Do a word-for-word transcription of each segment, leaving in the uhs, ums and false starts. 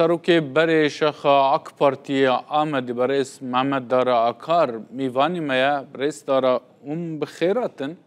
Serokê berê Şexa AK Partiyê Amedê berêz Mehmet Dara Akar mîvanî me ye. Birêz Dara, hûn bi xêr hatin.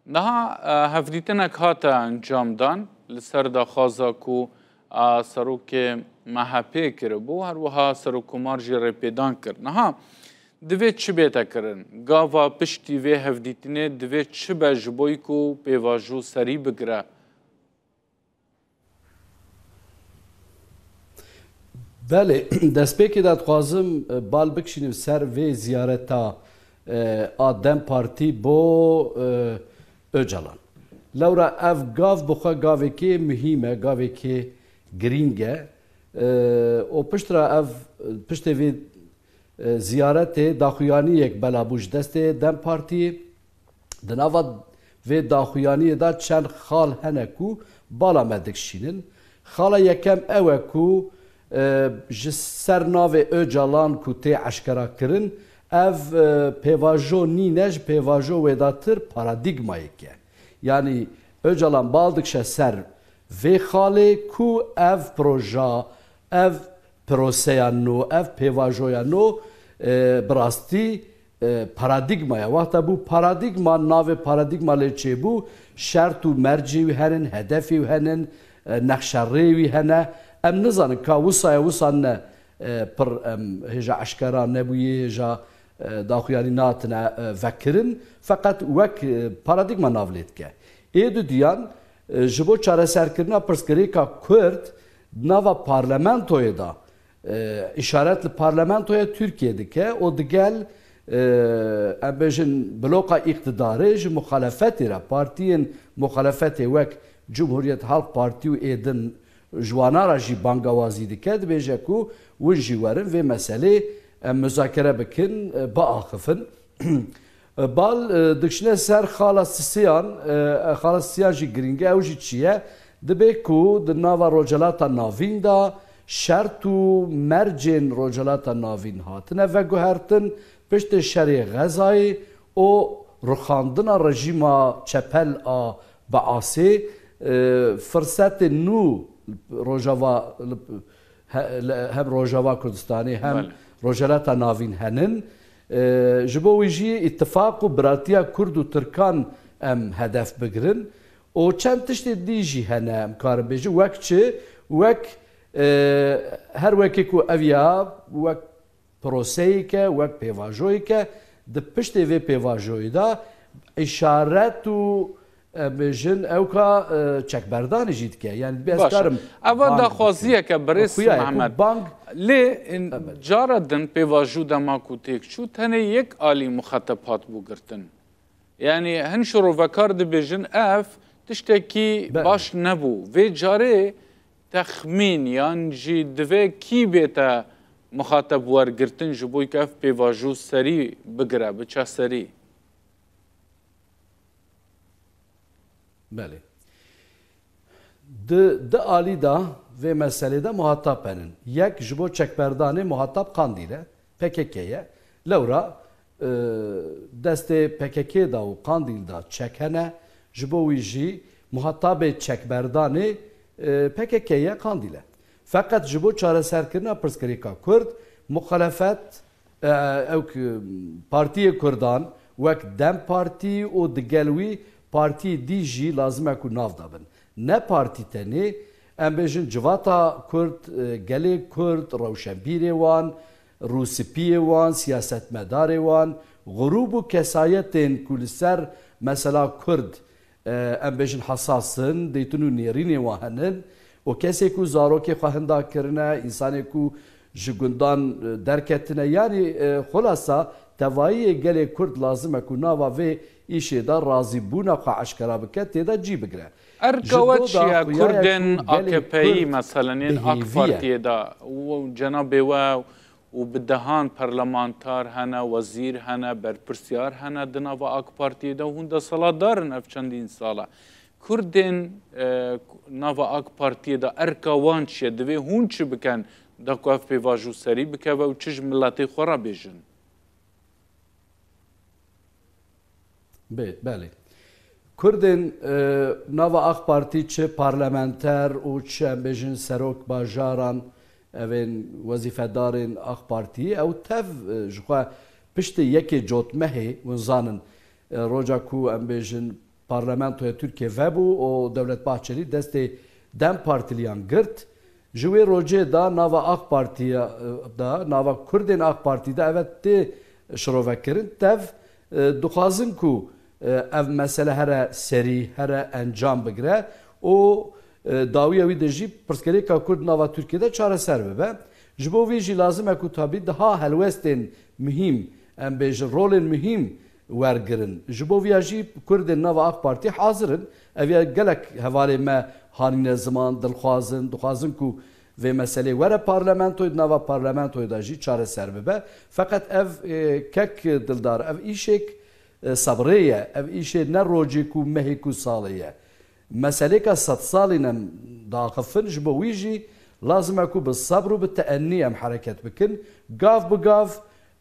Niha, e, hevdîtinek hate encamdan li ser daxwaza ku, e, serokê M H P kiribû, her wiha serokkomar jî rêpêdan kir. Niha divê çi bête kirin? Gava piştî vê hevdîtinê divê çi be ji bo ku pêvajo serî bigire? Belê, destpêkê de dixwazim, e, bal bikişînim ser vê ziyareta, e, a DEM Partî bo, e, Ocalan. Lewra ev gav bi xwe gavekê muhîm e, gavekê girîng e. E, û piştre ev, piştê vê, e, ziyaretê daxuyaniyek bela bû ji destê DEM Partiyê. Di nava vê daxuyaniyê de çend xal hene ku bala me dikişînin. Xala yekem ew e ku, e, ji ser navê Ocalan ku tê eşkera kirin, ev, e, pêvajo nîne, ji pêvajo wêdatir paradîgmayek e. Yanî Ocalan bal dikişe ser vê xalê ku ev proja, ev proseya nû, ev pêvajoya nû, e, bi rastî, e, paradîgma ye. Wexta bû paradîgma, navê paradîgma lê çêbû, şert û mercê wî henin, hedefê wî henin, e, nexşerêyê wî hene. Em nizanin ka wisa ye, wisa ne, e, pir em hêja eşkera nebûyê, hêja, e, daxuyanî nehatine, e, vekirin. Feqet wek, e, paradîgma nav lê dike. Ê dudiyan, e, ji bo çareserkirina pirsgirêka Kurd di nava parlamentoyê de, e, îşaret li parlamentoya Tirkiyê dike û digel, e, em bêjin bloka îqtidarê ji muxalefetê re, partiyên muxalefetê wek Cumhuriyet Halk Partî û ê din ji wana re jî bangawazî dike, dibêje ku hûn jî werin vê meselê em muzakere bikin, e, biaxifin. Bal, e, dikişine ser xala Sisiyan, e, xala Sisiyan jî girîng e, ew jî çi ye? Dibê ku di nava Rojhelata Navîn de şert û mercên Rojhelata Navîn hatine veguhertin, piştê şerê Xezayê û rixandina rejîma çepel a Baasê, e, firsetên nû Rojava, he-, li, hem Rojava Kurdistanê hem Belê. Rojhelata Navîn henin. E, ji bo wî jî îtifaq û biratiya Kurd û Tirkan em hedef bigirin. Û çend tiştê dî jî hene, em karin bêjin. Wek çi? Wek, e, her wekê ku ev ya, wek proseyêk e, wek pêvajoyêk e, di piştê vê pêvajoyê de îşaret û, e, bêjin ewka, e, çekberdanê jî dike. Yani, dibê ez Baş e. karim Eva bang daxwaziyeke bikim. birêz Xuya ye ku Mehmet. bang Lê, in, Evet. cara din pêvajo dema ku têk çû, tenê yek alî muxateb hat bû girtin. Yani, hin şirovekar dibêjin ev tiştekî Belê. baş nebû. Vê carê texmîn yan jî divê kî bête muxateb wergirtin ji bo ku ev pêvajo serî bigire, biçe serî? Belê. Di, di alî de vê meselê de muhatap henin. Yek ji bo çekberdanê muhatap Qandîl e, P K K ye. Lewra, e, destê P K K de û Qandîl de çek hene, ji bo wî jî muhatabê çekberdanê, e, P K K ye, Qandîl e. Feqet ji bo çareserkirina pirsgirêka Kurd, muxalefet, e, ew ki, Partiyê Kurdan wek DEM Partî û digel wî partiyê dî jî lazim e ku nav de bin. Ne partî tenê, em bêjin civata Kurd, e, gelê Kurd, rewşenbîrê wan, rûspiyê wan, siyasetmedarê wan, grûb û kesayetên ku li ser mesela Kurd, e, em bêjin hesas in, dêtin û nêrînê wan henin û kesê ku zarokê xwe hinda kirine, însanê ku ji gundan, e, derketine, yanî, e, xulasa tevayiyê gelê Kurd lazim e ku nava vê îşê de razîbûna xwe eşkera bike, tê de cî bigire. Erka Ji we do çi de ye? xuya ye Kurdên ku gelê A K P'yî, Kurd meselen, yên bi AK hêvî ye. Partiyê de û cenabê we û bi dehan perlemanter hene, wezîr hene, berpirsiyar hene di nava AK Partiyê de û hûn deselatdar in ev çendîn sal e. Kurdên, e, nava AK Partiyê de erka wan çi ye? Divê hûn çi bikin da ku ev pêvajo serî bikeve û çi ji miletê xwe re bêjin? Bê, belê. Kurdên, e, nava AK Partî çi parlamenter û çi em bêjin serok bajaran, evên wezîfedarên AK Partiyê, ew tev, e, ji xwe piştî yekê cotmehê, hûn zanin, e, roja ku em bêjin parlamentoya Tirkiye vebû û Dewlet Bahçelî destê DEM Partiliyan girt. Ji wê rocê da nava AK Partiya, e, da, nava Kurdên AK Partî de eve tê şirovekirin. Tev, e, dixwazin ku, e, ev mesele here serî, here encam bigire û, e, dawiya wî de jî pirsgirêka Kurd nava Tirkiye de çareser bibe. Ji bo vî jî lazim e ku tabî daha helwestên muhîm, em bêjin rolên muhîm wergirin. Ji bo viya jî Kurdên nava AK Partî hazir in. Ev ya gelek hevalê me hanîne ziman, dilxwaz in, dixwazin ku vê meselê were parlamentoyê, di nava parlamentoyê de jî çareser bibe. Feqet ev, e, kek Dildar, ev îşek, e, sebrê ye. Ev îşê ne rocê ku mehê ku salê ye. Meselêka sedsalî ne daxifin, ji bo wî jî lazim e ku bi sebr û bi teennî em hereket bikin. Gav bi gav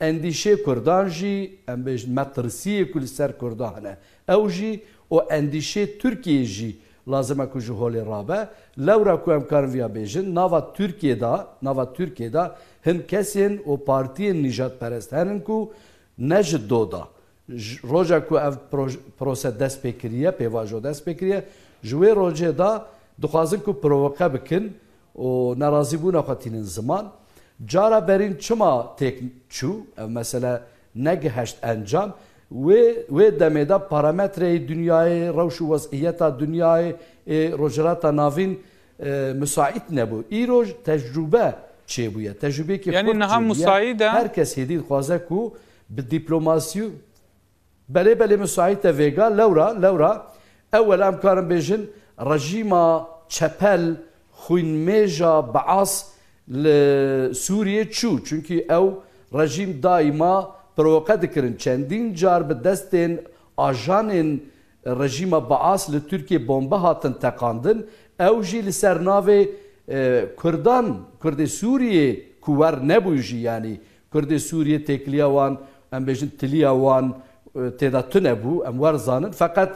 endîşê Kurdan jî, em bêjin metirsiyê ku li ser Kurdan hene, ew jî û endîşê Tirkiyeyê jî lazim e ku ji holê rabe. Lewra ku em karin viya bêjin, nava Tirkiyê de, nava Tirkiyê de hin kesên û partiyên nîjadperest henin ku ne ji do da. Ji roja ku ev proj-, prose dest pê kiriye, pêvajo dest pê kiriye, ji wê rocê de dixwazin ku provoke bikin û nerazîbûna xwe tînin ziman. Cara berîn çima têk çû, ev mesele negiheşt encam? Wê, wê demê de parametreyê dinyayê, rewş û wez'iyeta dinyayê, ê Rojhilata Navîn, e, musaît nebû. Îro tecrûbe çêbûye. Tecrûbeyekî Yanî xurt niha çêbûye. Musaît e? Her kes hêdî dixwaze ku bi dîplomasî û Belê, belê, musaît e vêga. Lewra, lewra. Ewel em karin bêjin rejîma çepel xwînmêja Baas li Sûriyê çû. Çunkî ew rejîm daîma provoke dikirin. Çendîn car bi destên ajanên rejîma Baas li Tirkiyê bombe hatin teqandin. Ew jî li ser navê, e, Kurdan, Kurdê Sûriyê ku wer nebû jî, yanî Kurdê Sûriyê têkiliya wan, em bêjin tiliya wan, e, tê de tune bû, em wer zanin. Feqet,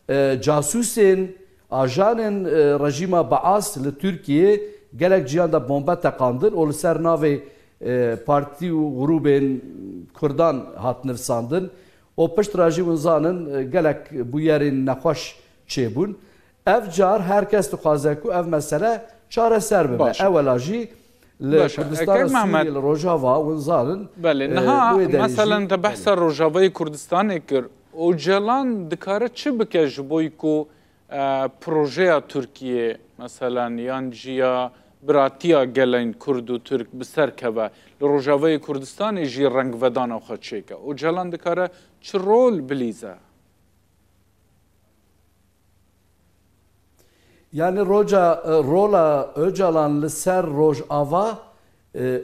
e, casûsên, ajanên, e, rejîma Baas li Tirkiyê gelek ciyan de bombe teqandin û li ser navê, e, partî û grûbên Kurdan hat nivsandin û pişt re jî hûn zanin, e, gelek bûyerên nexweş çêbûn. Ev car her kes dixwaze ku ev mesele çareser bibe. Baş e. Ewela jî li Baş e. Kurdistana Kek Mehmet. Sûriyê, li Rojava, hûn zanin, Belê, e, niha wê derê jî meselen te behsa Rojavayê Kurdistanê kir. Ocalan dikare çi bike ji bo ku, e, projeya Tirkiyê, meselen, yan jî ya biratiya gelên Kurd û Tirk bi ser keve, li Rojavayê Kurdistanê jî rengvedana xwe çêke? Ocalan dikare çi rol bilîze? Yani roca, e, rola Ocalan li ser Rojava, e, e,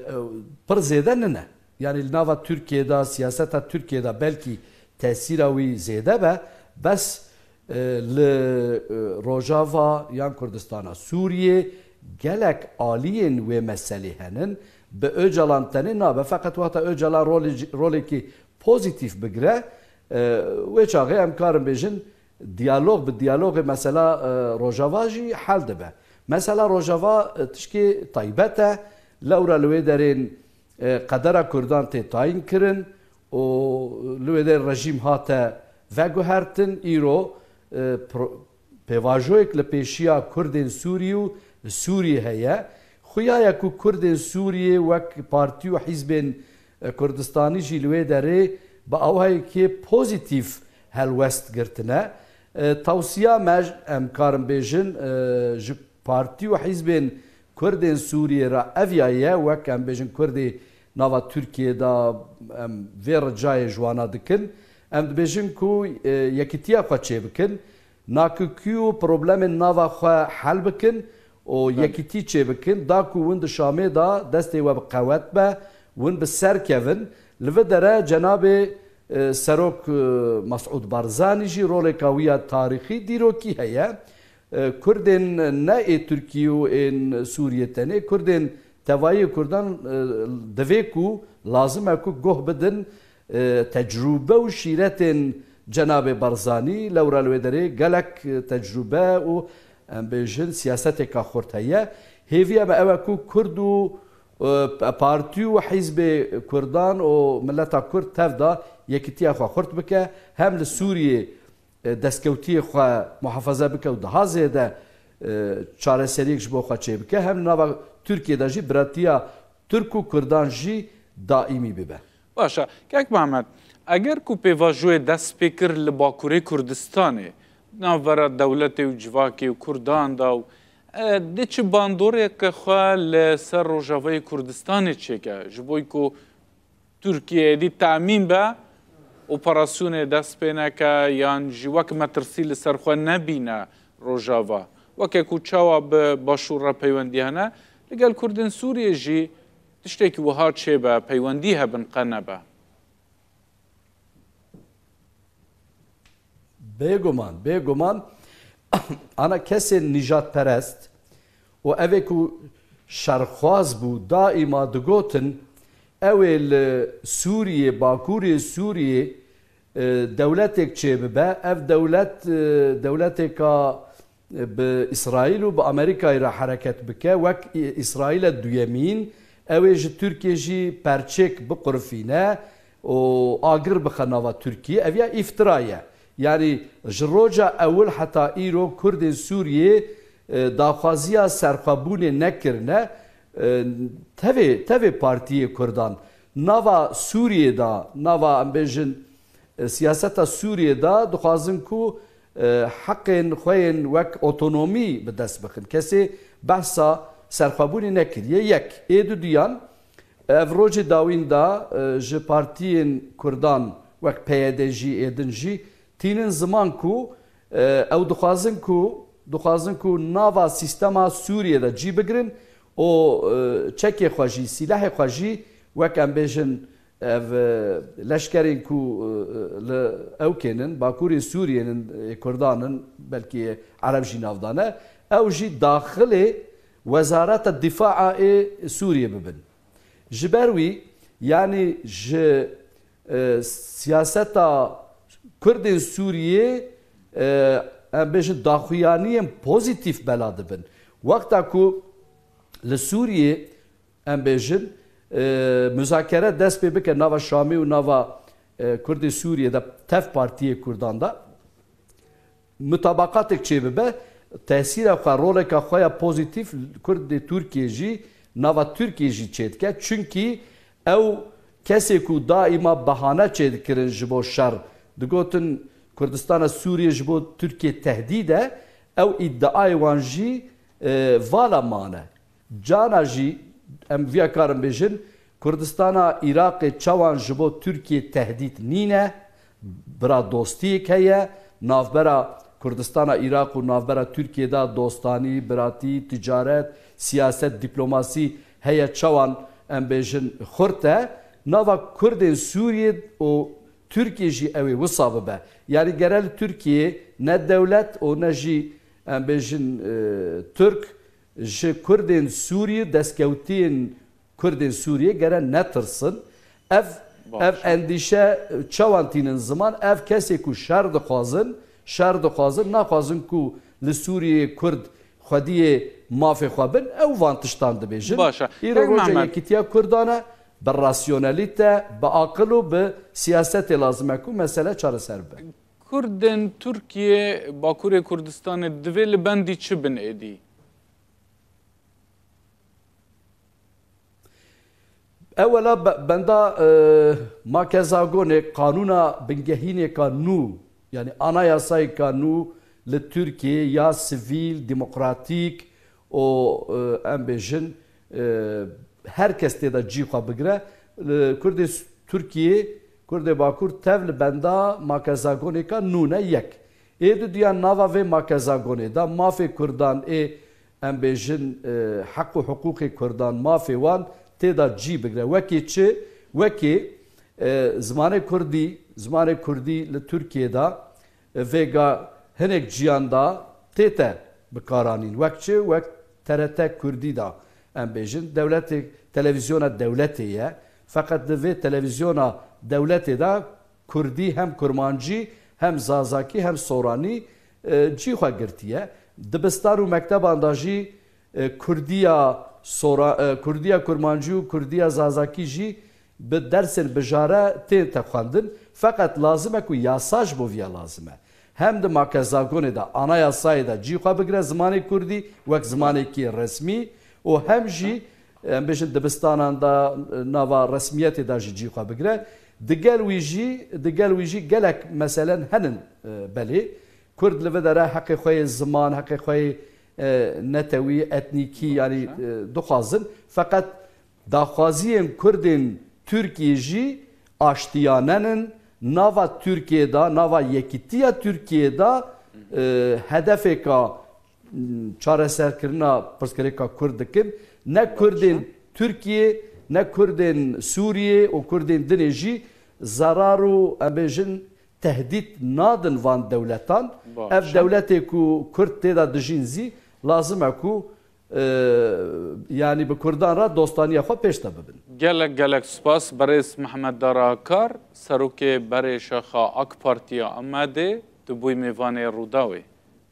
pir zêde nine. Yani li nava Tirkiyê de, siyaseta Tirkiyê de belkî tesîra wî zêde be, bes, e, li, e, Rojava yan Kurdistana Sûriyê gelek aliyên wê meselê henin. Bi Ocalan tenê nabe, feqet wexta Ocalan rolê-, rolekî pozîtîf bigire, e, wê çaxê em karin bêjin, diyalog bi diyalogê mesela, e, Rojava jî hel dibe. Mesela Rojava, e, tişkê taybet e, lewra li wê derên, e, qedera Kurdan tê tayîn kirin û li wê derê rejîm hate veguhertin, îro, e, pro-, pêvajoyek li pêşiya Kurdên Sûrî û Sûriyê heye. Xuya ye ku Kurdên Sûriyê wek partî û hîzbên, e, Kurdistanî jî li wê derê bi awayekê pozîtîf helwest girtine. E, tewsiya me, em karin bêjin, e, ji partî û hîzbên Kurdên Sûriyê re ev ya ye, wek em bêjin Kurdê nava Tirkiyê de em vê ricayê ji wana dikin. Em dibêjin ku, e, yekîtiya xwe çêbikin, nakokî û problemên nava xwe hel bikin û Belê. yekîtî çêbikin, da ku hûn di Şamê de destê we bi qewet be, hûn bi ser kevin. Li vê dere cenabê, e, Serok, e, Mesûd Barzanî jî roleka wî ya tarîxî, dîrokî heye. E, Kurdên ne ê Tirkiyê û ên Sûriyê tenê, Kurdên tevayê Kurdan, e, divê ku, lazim e ku guh bidin, e, tecrûbe û şîretên Cenabê Barzanî lewra li wê derê gelek tecrûbe û, em bêjin, siyasetêka xurt heye. Hêviya me ew e ku Kurd û, e, partî û hîzbê Kurdan û mileta Kurd tev de yekitiya xwe xurt bike. Hem li Sûriyê, e, destkewtiyê xwe muhafaza bike û daha zêde, e, çareseriyek ji bo xwe çêbike. Hem li nava Tirkiyê de jî biratiya Tirk û Kurdan jî daîmî bibe. Baş e. Kek Mehmet, eger ku pêvajoyê dest pê kir li Bakurê Kurdistanê, navbera dewletê û civakê û Kurdan de û, e, dê çi bandoreke xwe li ser Rojavayê Kurdistanê çêke, ji bo ku Tirkiye êdî temîn be, operasyonê dest pê neke yan jî wek metirsî li ser xwe nebîne Rojava. Weke ku çawa bi Başûr re peywendî hene, li gel Kurdên Sûriyê jî tiştekî wiha çêbe, peywendî hebin qe nebe. Bêguman, bêguman, ana kesên nîjadperest û evê ku şerxwaz bû, daîma digotin, ew ê li Sûriyê, Bakurê Sûriyê, e, dewletek çêbibe. Ev dewlet, e, dewleteka bi Îsraîl û bi Amerîkayê re hereket bike, wek Î-, Îsraîle duyemîn, ew ê ji Tirkiyê jî perçêk biqurifîne û agir bixe nava Tirkiyê. Ev ya îftira ye. Yanî ji roja ewil heta îro Kurdên Sûriyê, e, daxwaziya serxwebûnê nekirine, e, tevê, tevê partiyê Kurdan. Nava Sûriyê de, nava, em bêjin, e, siyaseta Sûriyê de dixwazin ku, e, heqên xwe yên wek otonomî bi dest bixin. Kesê behsa serxwebûnê nekiriye. Yek, ê duduyan, ev rojê dawîn de, e, ji partiyên Kurdan wek P Y D jî ê din jî tînin ziman ku, e, ew dixwazin ku, dixwazin ku nava sîstema Sûriyê de cî bigirin û, e, çekê xwe jî, sîlehê xwe jî wek, em bêjin, ev, e, leşkerên ku, e, li ewkên in, Bakurê Sûriyê in, ê Kurdan in, belkî Ereb jî nav dane, ew jî daxilê Wezareta Dîfaa ê Sûriyê bibin. Ji ber wî, yanî ji, e, siyaseta Kurdên Sûriyê, e, em bêjin daxuyaniyên pozîtîf bela dibin. Wexta ku li Sûriyê, em bêjin, e, muzakere dest pê bike nava Şamê û nava, e, Kurdê Sûriyê de tev partiyê Kurdan de, mutabaqatek çêbibe, tesîra xwe, roleka xwe ya pozîtîf Kurdê Tirkiyê jî, nava Tirkiyê jî çêdike. Çunkî ew kesê ku daîma bahane çêdikirin ji bo şer, digotin Kurdistana Sûriyê ji bo Tirkiyê tehdîd e, ew îdiayê wan jî, e, vala mane. Cana jî em viya karin bêjin, Kurdistana Iraqê çawan ji bo Tirkiyê tehdît nîne, bira dostiyek heye, navbera Kurdistana Iraq û navbera Tirkiyê de dostanî, biratî, ticaret, siyaset, dîplomasî heye, çawan em bêjin xurt e. Nava Kurdên Sûriyê û Tirkiyê jî ew ê wisa bibe. Yanî gere li Tirkiyê ne dewlet û ne jî em bêjin, e, Tirk ji Kurdên Sûriyê, destkewtiyên Kurdên Sûriyê gere netirsin. Ev, Baş. ev endîşe çawan tînin ziman? Ev kesê ku şer dixwazin, şer dixwazin, naxwazin ku li Sûriyeyê Kurd xwediyê mafê xwe bin, ew van tiştan dibêjin. Baş e. Îro Kek roja Mehmet. Yekîtiya Kurdan e, bi rasyonelîte, bi aqil û bi siyasetê lazim e ku mesele çareser bibe. Kurdên Tirkiyê, Bakurê Kurdistanê divê li bendî çi bin êdî? Ewela be-, benda, e, makezagonê, qanûna bingehînêka nû, yanî anayasayêka nû li Tirkiyê ya sivîl, demokratîk û, e, em bêjin, e, her kes tê de cî xwe bigire. Li Kurdê s-, Tirkiyê, Kurdê Bakur tev li benda makezagonêka nû ne yek. Ê duduyan nava vê makezagonê de mafê Kurdan ê em bêjin, e, heq û hiqûqê Kurdan, mafê wan tê de cî bigire. Wekî çi? Wekî, e, zimanê Kurdî, zimanê Kurdî li Tirkiyê de, e, vêga hinek ciyan de tête bikaranîn. Wek çi? Wek T R T Kurdî de em bêjin. Dewletê, televîzyona dewletê ye. Feqet di vê televîzyona dewletê de Kurdî hem Kurmancî Hem Zazakî hem Soranî e, cî xwe girtiye. Dibistan û mekteban de jî e, Kurdiya Sora, e, Kurdiya Kurmancî û Kurdiya Zazakî jî bi dersên bijare tên te xwendin. Feqet lazim e ku yasa ji bo viya lazim e. Hem di makezagonê de, anayasayê de cî xwe bigire zimanê Kurdî wek zimanekî resmî û hem jî, em bêjin, dibistanan de, nava resmiyetê de jî cî xwe bigire. Digel wî jî, digel wî jî gelek meselen henin, e, belê. Kurd li vê dere heqê xwe yê ziman, heqê xwe yê, e, netewî, etnîkî, yanî, e, dixwazin. Feqet daxwaziyên Kurdên Tirkiyê jî aştiyane nin. Nava Tirkiyê de, nava yekîtiya Tirkiyê de, e, hedefêka, m, çareserkirina pirsgirêka Kurd dikin. Ne Kurdên Tirkiyê, ne Kurdên Sûriyê û Kurdên dinê jî zerar û, em bêjin, tehdît nadin van dewletan. Baş. Ev dewletê ku Kurd tê de dijîn zî lazim e ku, e, yanî bi Kurdan re dostaniya xwe pêş de bibin. Gelek gelek spas berêz Mehmet Darakar, serokê berê şaxa AK Partiya Amedê, tu bûyî mêvanê Rûdawê.